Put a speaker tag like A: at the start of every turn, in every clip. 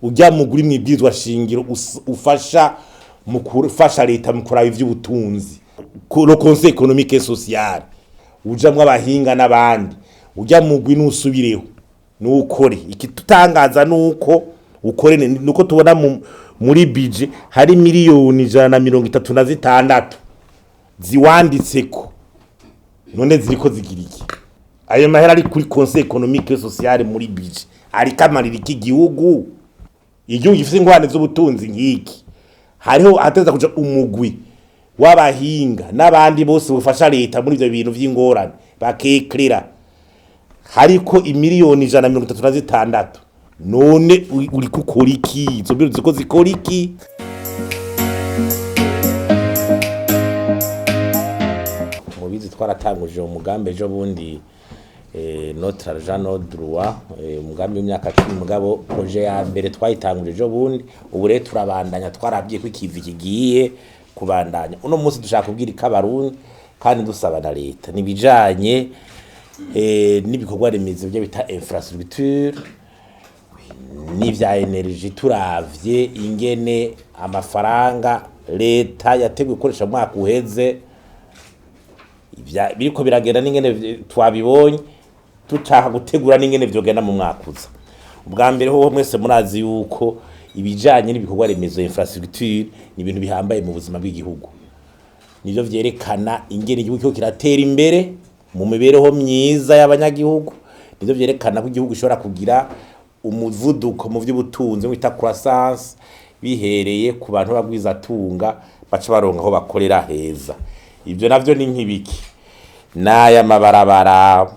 A: Ujya muguri mwibwirizwa shingiro ufasha mu gufasha leta mu kuraba ivy'ubutunzi, le Conseil économique et social, ujamwo abahinga n'abandi. Ujya mugwi nusubireho nukore. Ikitutangaza nuko ukore nuko tubona muri budget hari 136 miliyoni ziwanditseko. None ziriko zigira iki? Ayo mahera ari kuri Conseil économique et social muri budget ariko amarira iki gihugu? Igihugu gifite ingorane z'ubutunzi nk'iki, hariho ahateza kuja umugwi w'abahinga n'abandi bose bufasha leta muri ivyo bintu vy'ingorane, bakekrera. Hariko 136 miliyoni. None uriko ukora iki? Izo miliyoni ziko zikora iki? Mubizi, twaratanguje umugambi ejo bundi, "Notre argent, nos droits", umugambi w'imyaka 10. Mugabo projet ya mbere twayitanguje ejo bundi, ubu rero turabandanya. Twarabwiye ko ikivi kigiye kubandanya. Uno munsi dushaka kubwira ko Abarundi kandi dusaba na leta nibijanye n'ibikorwa remezo byo bita infrastructure n'ivya énergie. Turavye ingene amafaranga leta yateguye gukoresha mu mwaka uheze biriko biragenda n'ingene twabibonye, dushaka gutegura n'ingene vyogenda mu mwaka uza. Ubwa mbere hoho, mwese murazi yuko ibijanye n'ibikorwa remezo, infrastructure, ni ibintu bihambaye mu buzima bw'igihugu. Nivyo vyerekana ingene igihugu kiriko kiratera imbere mu mibereho myiza y'abanyagihugu. Nivyo vyerekana ko igihugu gishobora kugira umuvuduko mu vy'ubutunzi wita croissance, bihereye ku bantu bagwizatunga baca baronka aho bakorera heza. Ivyo navyo ni nk'ibiki? N'aya mabarabara,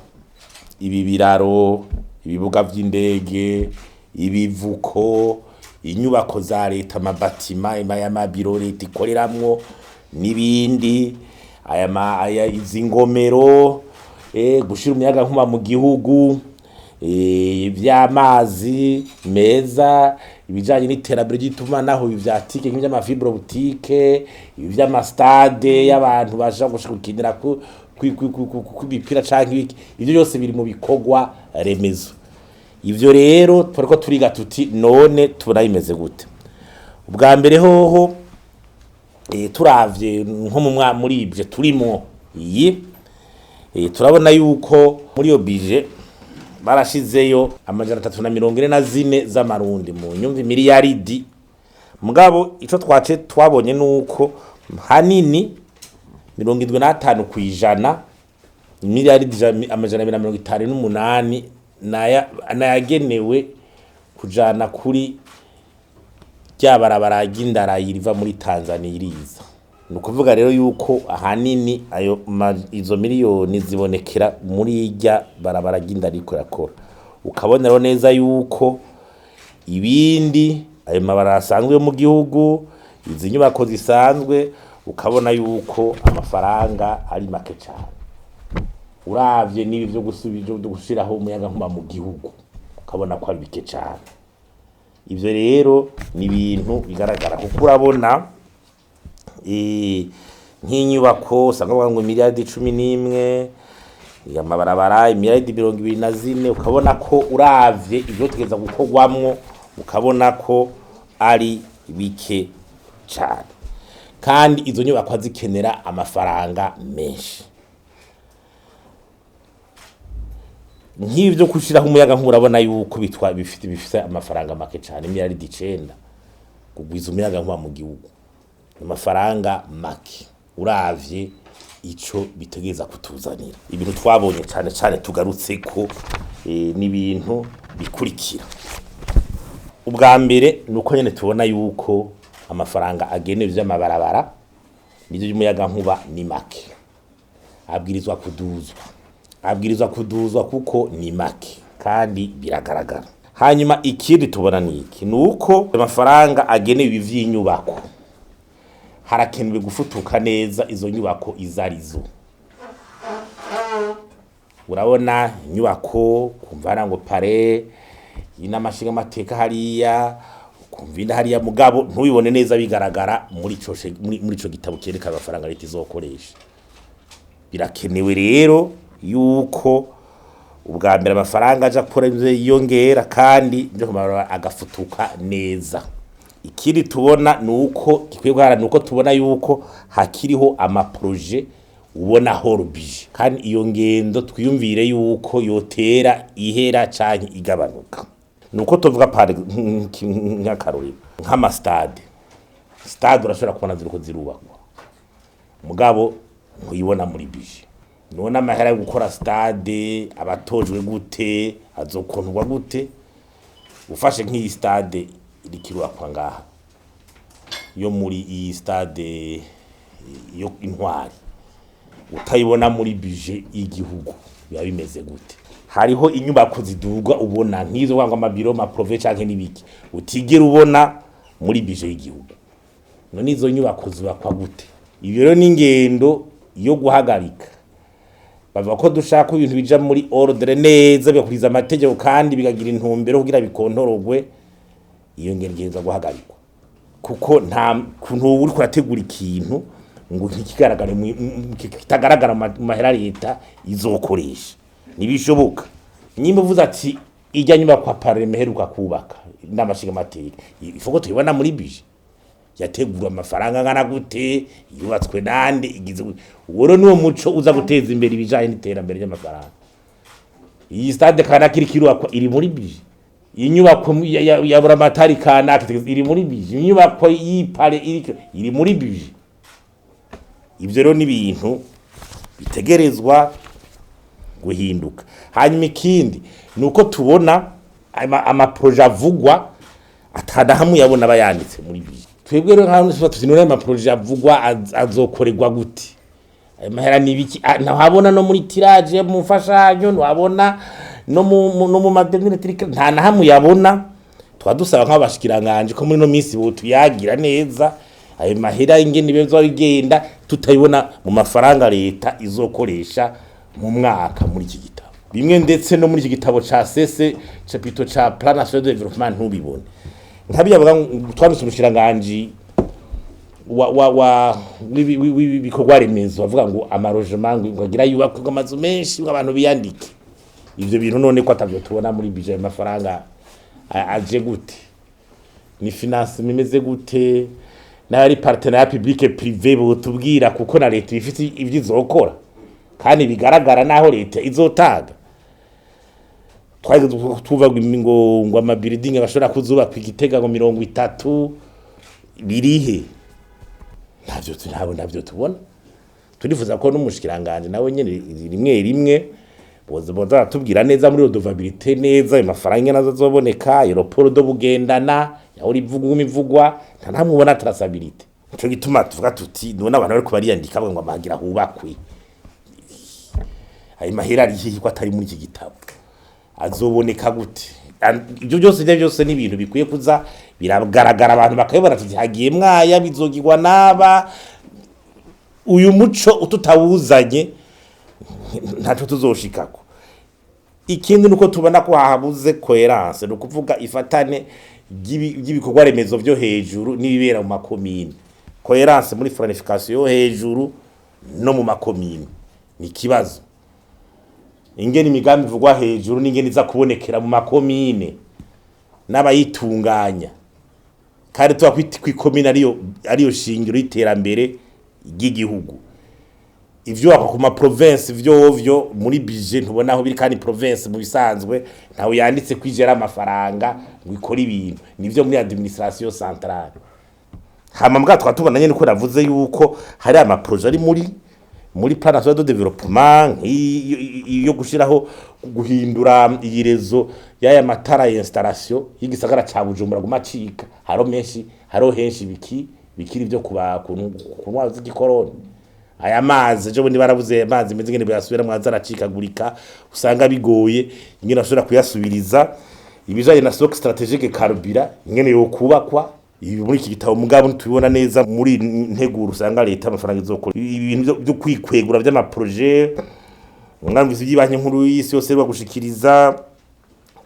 A: ibi biraro, ibibuga vy'indege, ibivuko, inyubako za leta, amabatima y'amabiro leta ikoreramwo n'ibindi, aya izi ngomero, gushira umuyaga nkuba mu gihugu, ivy'amazi meza, ibijanye n'iterambere ry'itumanaho, ibi vya tike nk'ivy'ama fibre optique, ibi vy'amastade y'abantu baja gushika gukinira ku mipira canke ibiki, ivyo byose biri mu bikorwa remezo. Ivyo rero turiko turiga tuti: none tubona bimeze gute? Ubwa mbere hoho, turavye nko mu muri ivyo turimo iyi, turabona yuko muri iyo budget barashizeyo 344 z'amarundi, mu nyumvi miliyaridi. Mugabo ico twace twabonye nuko hanini 75%, miliyaridi 258, nayagenewe kujana kuri rya barabara ry'indarayi riva muri Tanzania iriza. Ni ukuvuga rero yuko ahanini ayo izo miliyoni zibonekera muri irya barabara ry'indarayi iriko irakora. Ukabona rero neza yuko ibindi, ayo mabarabara asanzwe yo mu gihugu, izi nyubako zisanzwe, ukabona yuko amafaranga ari make cane. Uravye n'ibi vyo gusubiza gushiraho umuyagankuba mu gihugu, ukabona ko ari bike cane. Ivyo rero ni ibintu bigaragara, kuko urabona nk'inyubako usanga bavuga ngo 11 miliyardi, amabarabara 24 miliyardi, ukabona ko uravye ivyo tugeza gukorwamwo, ukabona ko ari bike cane, kandi izo nyubako zikenera amafaranga menshi. Nk'ibyo gushiraho umuyaga nkuba, urabona yuko bitwa bifite amafaranga make cane, 9 miliyardi kugwiza umuyaga nkuba mu gihugu, amafaranga make uravye ico bitegereza kutuzanira. Ibintu twabonye cane cane tugarutse ko n'ibintu bikurikira: ubwa mbere ni uko nyene tubona yuko amafaranga agenewe ivy'amabarabara n'ivyo by'umuyagankuba ni make, abwirizwa kuduzwa, abwirizwa kuduzwa kuko ni make kandi biragaragara. Hanyuma ikindi tubona ni iki? Ni uko amafaranga agenewe ibi vy'inyubako, harakenewe gufutuka neza izo nyubako izo arizo. Urabona inyubako kumva hariya ngo pare y'inamashinga amateka hariya, ukumva indi hariya, mugabo ntubibone neza bigaragara muri ico gitabo cyerekana amafaranga leta izokoresha. Birakenewe rero yuko Ubwa mbere amafaranga aja gukora ivyo yiyongera, kandi byo kumarura agafutuka neza. Ikindi tubona nuko gikwiye guhara, nuko tubona yuko hakiriho amaproje ubona horubije, kandi iyo ngendo twiyumvire yuko yotera ihera canke igabanuka. Nuko tuvuga pare nk'akarorero nk'amastade, stade urashobora kubona ziriko zirubakwa, mugabo ntuyibona muri bije. None amahera yo gukora stade abatojwe gute, azokontwa gute? Ufashe nk'iyi stade iriko irubakwa ngaha yo muri iyi stade yo Intwari, utayibona muri bije y'igihugu biba bimeze gute? Hariho inyubako ziduga ubona nk'izo ngo amabiro maprove canke n'ibiki utigera ubona muri bije y'igihugu. None izo nyubako zubakwa gute? Ibyo rero ni ingendo yo guhagarika. Bavuga ko dushaka ibintu bija muri ordre neza, bigakuriza amategeko kandi bikagira intumbero kugira bikontorogwe. Iyo ngendo igeza guhagarikwa, kuko nta kuntu uba uriko urategura ikintu ngo ntikigaragare, kitagaragara mu mahera leta izokoresha, ntibishoboka. Nyimba uvuze ati ijya nyubakwa parlement iheruka kubaka inama nshingamateka, ifoko tuyibona muri bije, yategura amafaranga angana gute, yubatswe nande, igize gute? Uwo rero niwo muco uza guteza imbere ibijanye n'iterambere ry'amafaranga. Iyi stade kanaka iriko irubakwa iri muri bije, iyi nyubako ya buramatari kanaka iri muri bije, inyubako y'ipare iri muri bije. Ivyo rero ni ibintu bitegerezwa guhinduka. Hanyuma ikindi ni uko tubona amaproje avugwa atanahamwe yabona aba yanditse muri bije. Twebwe rero nka tuba tuzi none amaproje avugwa azokorerwa gute, ayo mahera ni ibiki? Ntuhabona no muri tirage mu mfashanyo, ntuhabona no mu madenire, nta na hamwe uyabona. Tukaba dusaba nk'abashikiranganje ko muri no minsi botuyagira neza ayo mahera, ingene bizoba bigenda tutayibona mu mafaranga leta izokoresha mu mwaka muri iki gitabo. Bimwe ndetse no muri iki gitabo ca sese chapitre ca plan national de développement ntubibone. Nkabiya bavuga ngo twanditse umushikiranganji wa w'ibikorwa remezo, bavuga ngo amarojement ngo agira yubakwe amazu menshi ngo abantu biyandike. Ivyo bintu none ko atavyo tubona muri budget, y'amafaranga aje gute, ni financement imeze gute? N'abari partenariat public privé botubwira, kuko na leta ifite ivyo izokora kandi bigaragara naho leta izotanga. Twageze tuvuga ngo ama building bashobora kuzubakwa Igitega ngo 30 birihe? Ntavyo ntabwo ntabyo tubona. Turifuza ko n'umushikiranganje nawe nyene rimwe rimwe boza baratubwira neza muri redevabilité neza ayo mafaranga nazo azoboneka. Aéroport de Bugendana yaho ivugwa imivugwa, nta namwe ubona traçabilité. Nico gituma tuvuga tuti none abantu bariko bariyandika bavuga ngo amagira hubakwe, ayo mahera ari hehe ko atari muri iki gitabo, azoboneka gute? Ibyo byose, ibyo byose ni ibintu bikwiye kuza biragaragara, abantu bakabibona, tuti hagiye mwaya bizogirwa n'aba. Uyu muco tutawuzanye ntaco tuzoshikako. Ikindi nuko tubona ko habuze coherence, ni ukuvuga ifatane ry'ibikorwa remezo vyo hejuru n'ibibera mu makomine. Coherence muri planification yo hejuru no mu makomine ni ikibazo. Ingene imigambi ivugwa hejuru n'ingene iza kubonekera mu makomine n'abayitunganya, kandi tuba kw'ikomine ariyo shingiro y'iterambere ry'igihugu. Ivyubakwa ku ma province vyovyo muri budget ntubona aho biri, kandi province mu bisanzwe ntawe yanditse kwijera amafaranga ngo ikore ibintu nivyo muri administration centrale. Hama mbwa twaba tubona nyene ko navuze yuko hari ama projet ari muri plan national de développement, nk'iyo gushiraho guhindura iyi réseau y'aya matara ya installation y'igisagara ca Bujumbura guma acika, haro menshi, haro henshi biki bikiri byo kuba ku ntwaro z'igikoroni. Aya mazi ejo bundi barabuze amazi meze ngene bayasubira mwaza aracikagurika, usanga bigoye ingene bashobora kuyasubiriza. Ibijanye na stock stratégique carburant ingene yo kubakwa ibi muri iki gitabo, mugabo ntitubibona neza muri nteguro. Usanga leta amafaranga izokora ibintu byo kwikwegura vy'amaprojet, mwamvise iby'ibanki nkuru y'isi yose gushikiriza,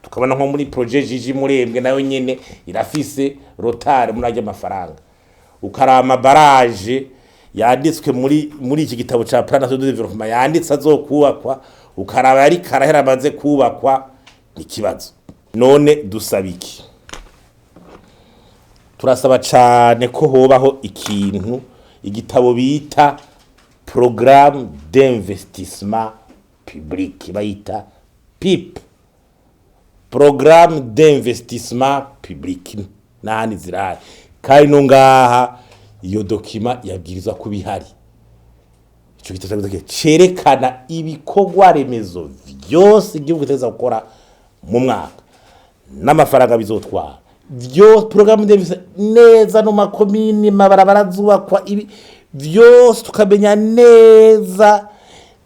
A: tukabona nko muri projet Jiji Murembwe nayo nyene irafise retard muri ajya amafaranga. Ukarama barrage Yanditswe muri iki gitabo ca Plan National de Développement, yanditse azokubakwa, ukaraba yari karahera amaze kubakwa, ni ikibazo. None dusaba iki? Turasaba cane ko hobaho ikintu, igitabo bita programme d'investissement public, bayita PIP, programme d'investissement public, n'ahandi zirahari. Kandi no ngaha iyo document yabwirizwa kuba ihari. Ico gitabo cerekana ibikorwa remezo vyose igihugu gitegerezwa gukora mu mwaka n'amafaranga bizotwara, vyo programme d'investissement neza no makomini, mabarabara azubakwa, ibi vyose tukamenya neza.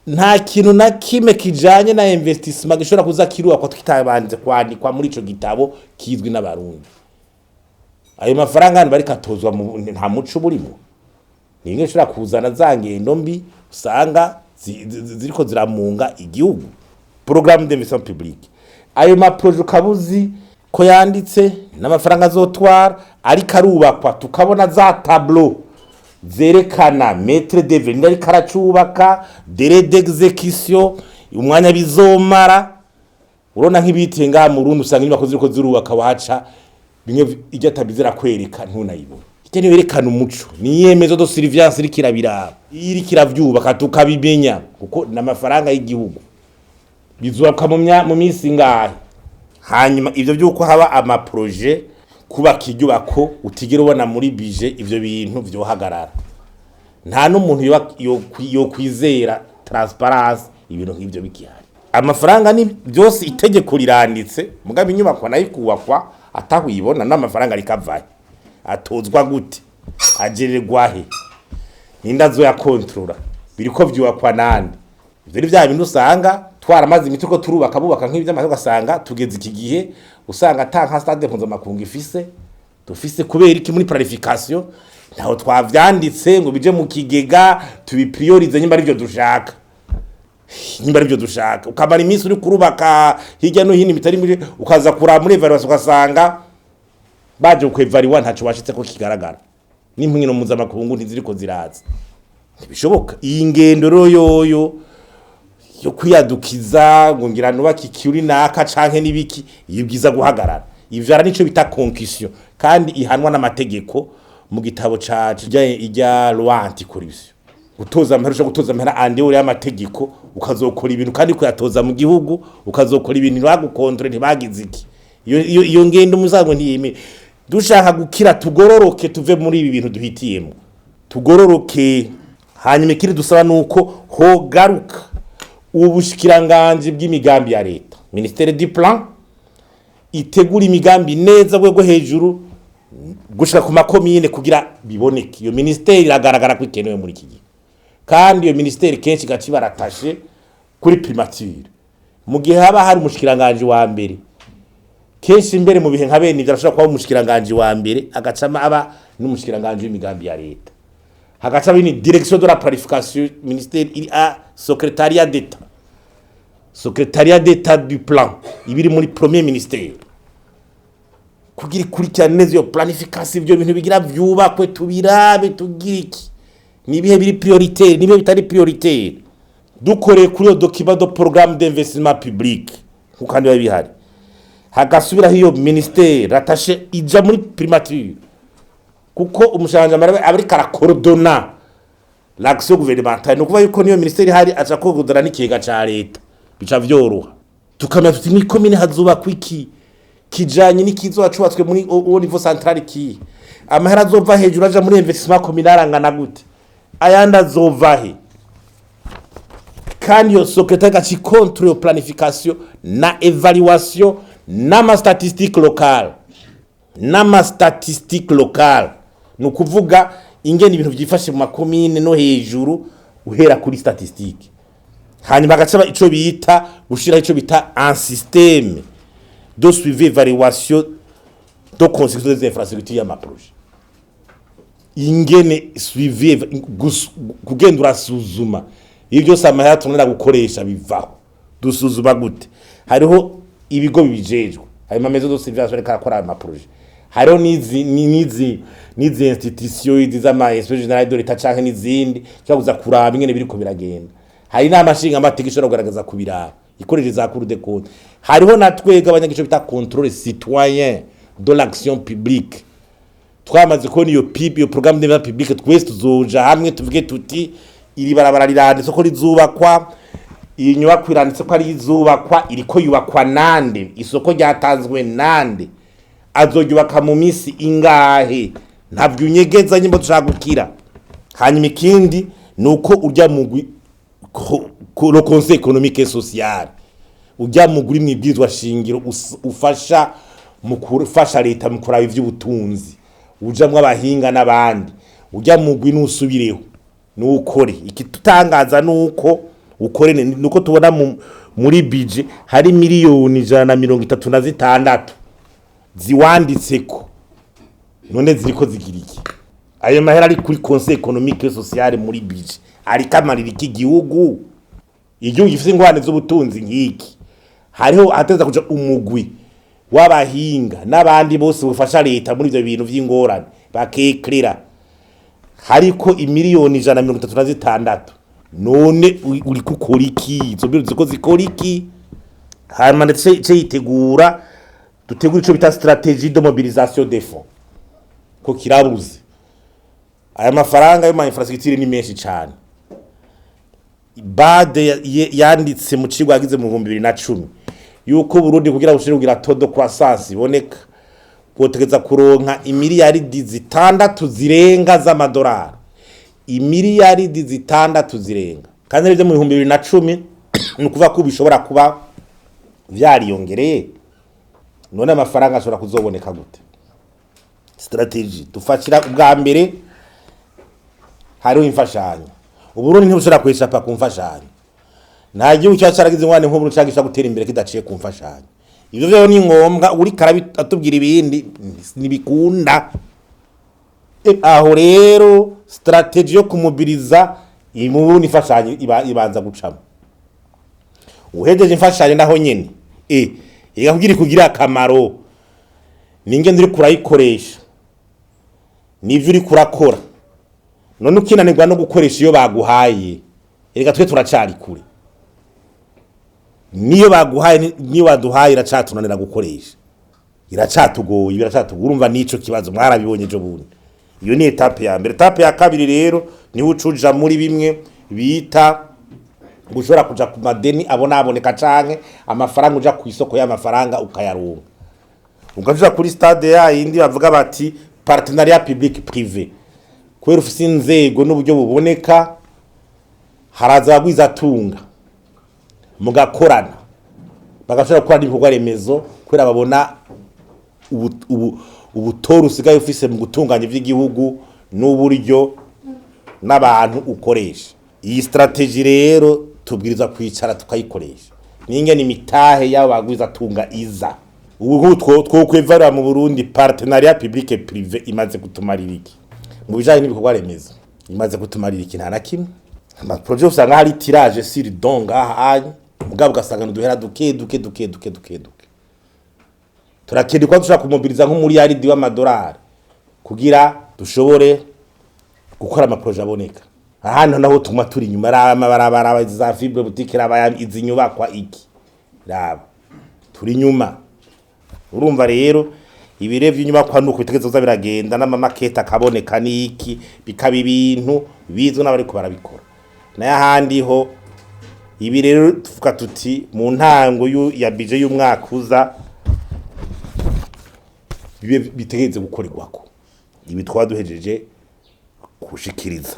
A: Nta kintu na kimwe kijanye na investissement gishobora kuza kirubakwa tukitabanje kwandikwa muri ico gitabo kizwi n'Abarundi. Ayo mafaranga hano bariko atozwa, nta muco burimo. Ni imwe ishobora kuzana za ngendo mbi usanga ziriko ziramunga igihugu. Programme d'investissement public, ayo ma projets ukabuzi ko yanditse n'amafaranga azotwara, ariko arubakwa, tukabona za tableau zerekana maître d'œuvre ninde ariko aracubaka, délai d'exécution, umwanya bizomara. Urabona nk'ibiti ngaha mu Burundi, usanga inyubako ziriko zirubaka, waca bimwe irya tableau zirakwereka, ntunayibona. Icyo niyo yerekana umuco, ni maison de surveillance iriko irabiraba, iyo iriko iravyubaka tukabimenya, kuko n'amafaranga y'igihugu, bizubakwa mu minsi ingahe. Hanyuma ivyo vy'uko haba ama projets kubaka inyubako utigera ubona muri budget, ivyo bintu vyohagarara. Nta n'umuntu yokwizera transparence ibintu nk'ivyo bikihari. Amafaranga ni byose, itegeko riranditse, mugabo inyubako nayo ikubakwa ataho uyibona, n'amafaranga arikavahe, atozwa gute, agererwa he, ninde azoyakontorora, biriko vyubakwa nande? Ivyo ni vya bintu usanga twaramaze imiti ko turubaka, bubaka nk'ivy'amahoro, ugasanga tugeze iki gihe usanga ata nka stade mpuzamakungu ifise dufise. Kubera iki? Muri planification ntaho twavyanditse ngo bije mu kigega, tubipriorize nyimba arivyo dushaka. Nyimba arivyo dushaka, ukamara iminsi uri kurubaka hirya no hino bitari muri, ukaza kuraba muri évaluation, ugasanga baje kwevariwa, ntaco bashitse ko kigaragara, n'inkino mpuzamakungu ntiziriko ziraza. Ntibishoboka. Iyi ngendo rero yoyo yo kwiyadukiza ngo ngira nubake ikiri naka canke n'ibiki, iyo bwiza guhagarara. Ivyara nico bita concussion, kandi ihanwa n'amategeko mu gitabo cacu ijya loi anticorruption. Gutoza amahera, ushobora gutoza amahera andi uri y'amategeko, ukazokora ibintu kandi kuyatoza mu gihugu, ukazokora ibintu ntibagukontrole, ntibagize iki. Iyo ngendo musango ntiyemere. Dushaka gukira, tugororoke, tuve muri ibi bintu duhitiyemo, tugororoke. Hanyuma ikindi dusaba nuko hogaruka ubushikiranganje bw'imigambi ya leta, ministère du plan, itegura imigambi neza rwego hejuru gushika ku makomine kugira biboneke. Iyo ministère iragaragara ko ikenewe muri iki gihe, kandi iyo ministère kenshi gaci baratashe kuri primature. Mu gihe haba hari umushikiranganje wa mbere, kenshi imbere mu bihe nka bene ivyo arashobora kuba umushikiranganje wa mbere agacama aba n'umushikiranganje w'imigambi ya leta, hagaca bini direction de la planification, ministère iri a secrétariat d'État, secrétariat d'État du plan ibiri muri premier ministère, kugira ikurikirane neza iyo planification, ivyo bintu bigira vyubakwe, tubirabe, tugira iki, nibihe biri prioritaire, nibihe bitari prioritaire. Dukoreye kuri iyo document de programme d'investissement public, nkuko kandi biba bihari, hagasubiraho iyo ministère rattaché ija muri primature, kuko umushanje aba ariko arakorodona l'action gouvernementale. Ni ukuvuga yuko niyo ministère ihari, aca korodona n'ikigega ca leta, bica vyoroha. Tukamenya tuti mw'ikomine hazubakwa iki kijanye n'ikizoba cubatswe muri au niveau central, kihe amahera azova hejuru aja muri investissement communal angana gute, ayandi azova he? Kandi iyo secrétaire gaci contre iyo planification na évaluation n'ama statistique locale, n'ama statistique locale, ni ukuvuga ingene ibintu vyifashe mu makomine no hejuru, uhera kuri statistique. Hanyuma hagaca ico bita gushiraho ico bita un système de suivi évaluation de construction des infrastructures y'ama projets, ingene suivi, kugenda urasuzuma iyo byose amahera tunanira gukoresha bivaho. Dusuzuma gute? Hariho ibigo bibijejwe, harimo maison de surveillance ariko arakora ayo ma projets, Hariho n'izi n'izi institution izi z'ama inspection générale de l'État canke n'izindi ushobora kuza kuraba ingene biriko biragenda. Hari inama nshingamateka ishobora kugaragaza kubiraba ikoresheje za Cour des comptes. Hariho na twebwe abanyagihugu bita contrôle citoyen de l'action publique. Twamaze kubona iyo PIB, iyo programme de développement public, twese tuzoja hamwe tuvuge tuti: iri barabara riranditse ko rizubakwa, iyi nyubako iranditse ko ari izubakwa, iriko yubakwa nande, isoko ryatanzwe nande, azoryubaka mu minsi ingahe? Ntabwo unyegeza nyimbo dushaka gukira. Hanyuma ikindi ni uko urya mugwi le Conseil économique et social, urya mugwi mwibwirizwa shingiro ufasha mu gufasha leta mu kuraba ivy'ubutunzi, ujamwo abahinga n'abandi, urya mugwi nusubireho nukore. Ikitutangaza nuko ukore nuko tubona muri budget hari 136 miliyoni ziwanditseko. None ziriko zigira iki? Ayo mahera ari kuri Conseil économique et social muri budget ariko amarira iki gihugu? Igihugu gifite ingorane z'ubutunzi nk'iki, hariho ahateza kuja umugwi w'abahinga n'abandi bose bufasha leta muri ivyo bintu vy'ingorane, bakekerera. Hariko 136 miliyoni. None uriko ukora iki? Izo miliyoni ziko zikora iki? Hanyuma ndetse ce yitegura, dutegura ico bita stratégie de mobilisation des fonds, ko kirabuze. Aya mafaranga yo ma infrastructure ni menshi cyane. BAD yanditse mu cigwa yagize mu 2010 yuko Burundi kugira bushire kugira taux de croissance iboneka botegeza kuronka 6 imiliyaridi zirenga z'amadolari, 6 imiliyaridi zirenga. Kandi rero mu 2010 ni ukuvuga ko bishobora kuba vyariyongereye. None amafaranga ashobora kuzoboneka gute? Stratégie dufatira ubwa mbere, hariho imfashanyo. Uburundi ntibushobora kweshapa ku mfashanyo. Nta gihugu cyaba caragize ingorane nk'ubu canke gishobora gutera imbere kidaciye ku mfashanyo. Ivyo vyo ni ngombwa, uriko atubwira ibindi ntibikunda. Aho rero stratégie yo kumubiriza imubundi imfashanyo ibanza gucamo. Uhejeje imfashanyo naho nyene ikakugira kugira akamaro ningende uri kurayikoresha nivyo uri kurakora. None ukinanirwa no gukoresha iyo baguhaye, erega twe turacari kure. Niyo baguhaye, niyo baduhaye, iracatunanira gukoresha, iracatugoye, biracatugoye. Urumva nico kibazo mwarabibonye ejo bundi. Iyo ni étape ya mbere. Étape ya kabiri rero niho ucuja muri bimwe bita gushobora kuja ku madeni abona aboneka canke amafaranga, uja ku isoko y'amafaranga ukayaronka, ugaja kuri stade ya yindi bavuga bati partenariat public privé. Kubera ufise inzego n'uburyo buboneka, haraza abagwizatunga mugakorana, bagashobora gukora n'ibikorwa remezo kubera babona ubutora usigaye ufise mu gutunganya ivy'igihugu n'uburyo n'abantu ukoresha. Iyi stratégie rero tubwiriza kwicara tukayikoresha n'ingene imitahe y'abo bagwizatunga iza. Ubu twokwevara mu Burundi partenariat public privé imaze kutumarira iki mu bijanye n'ibikorwa remezo? Imaze kutumarira iki? Nta na kimwe. Ama projet usanga hari tirage sur don ngaha anye, mugabo ugasanga nuduhera duke duke duke duke duke duke. Turakeneye kuba dushobora kumobiriza nk'umuriyaridi w'amadolari kugira dushobore gukora ama projets aboneka. Ahandi naho tuma turi inyuma. Raba amabarabara, za fibre optique, raba izi nyubakwa iki, raba turi inyuma. Urumva rero ibire vy'inyubakwa nuko bitegerezwa kuza biragenda n'ama maquettes akaboneka n'iki, bikaba ibintu bizwi n'abariko barabikora. Nayo ahandi ho ibi rero tuvuga tuti mu ntango ya budget y'umwaka uza bibe bitegereze gukorerwako ibi twaba duhejeje gushikiriza.